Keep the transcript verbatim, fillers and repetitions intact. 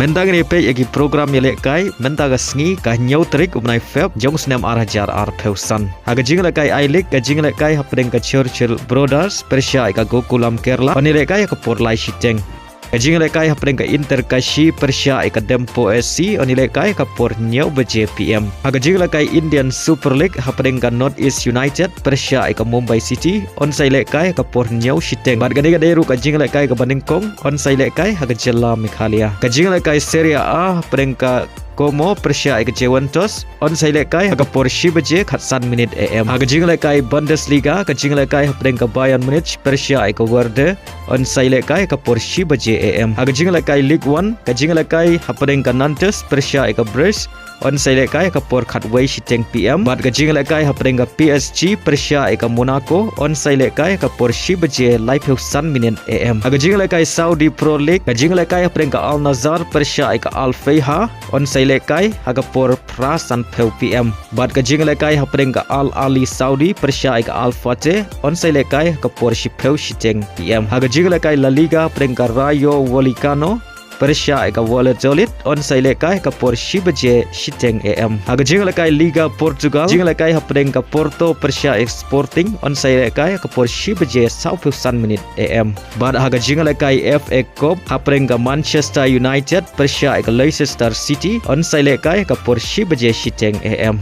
Mynta ngin ïa peit ïa ki program ïalehkai mynta ka sngi ka hynñiew tarik u bnai Feb jong u snem ar hajar arphew san. Ha ka jinglehkai I-League ka jinglehkai hapdeng ka Churchill Brothers pyrshah ïa ka Gokulam Kerala yn ïalehkai ha ka por lai shiteng. Ka jinglehkai hapdeng ka Inter Kashi pyrshah ïa ka Dempo S C yn ïalehkai ha ka por hynñiew baje P M. Ha ka jinglehkai Indian Super League hapdeng ka North East United pyrshah ïa ka Mumbai City yn sa ïalehkai ha ka por hynñiew shiteng. Bad kane ka dei ruh ka jinglehkai kaba nyngkong yn sa ïalehkai ha ka jylla Meghalaya. Ka jinglehkai Serie A hapdeng ka Como pyrshah ïa ka Juventus yn sa ïalehkai ha ka por shi baje khatsan minit A M. Ha ka jinglehkai Bundesliga ka jinglehkai hapdeng ka Bayern Munich pyrshah ïa ka Werder yn sa ïalehkai ha ka por shi baje A M. Ha ka jinglehkai Ligue One ka jinglehkai hapdeng ka Nantes pyrshah ïa ka Brest yn sa ïalehkai ha ka por khatwei shiteng P M. Bad ka jinglehkai hapdeng ka P S G pyrshah ïa ka Monaco yn sa ïalehkai ha ka por shi baje laiphew san minit A M. Ha ka jinglehkai Saudi Pro League ka jinglehkai hapdeng ka Al Nassr pyrshah ïa ka Al Feiha yn sa ïalehkai ha ka por phra sanphew P M. Bad ka jinglehkai hapdeng ka Al Ahli Saudi pyrshah ïa ka Al Fateh yn sa ïalehkai ha ka por shiphew shiteng P M. Ha ka jinglehkai La Liga hapdeng ka Rayo Vallecano pyrshah ïa ka Valladolid yn sa ïalehkai ha ka por shi baje shiteng A M. Ha ka jinglehkai Liga Portugal jinglehkai hapdeng ka Porto pyrshah ïa ka Sporting yn sa ïalehkai ha ka por shi baje sawphew san minit A M. Bad ha ka jinglehkai F A Cup hapdeng ka Manchester United pyrshah ïa ka Leicester City yn sa ïalehkai ha ka por shi baje shiteng A M.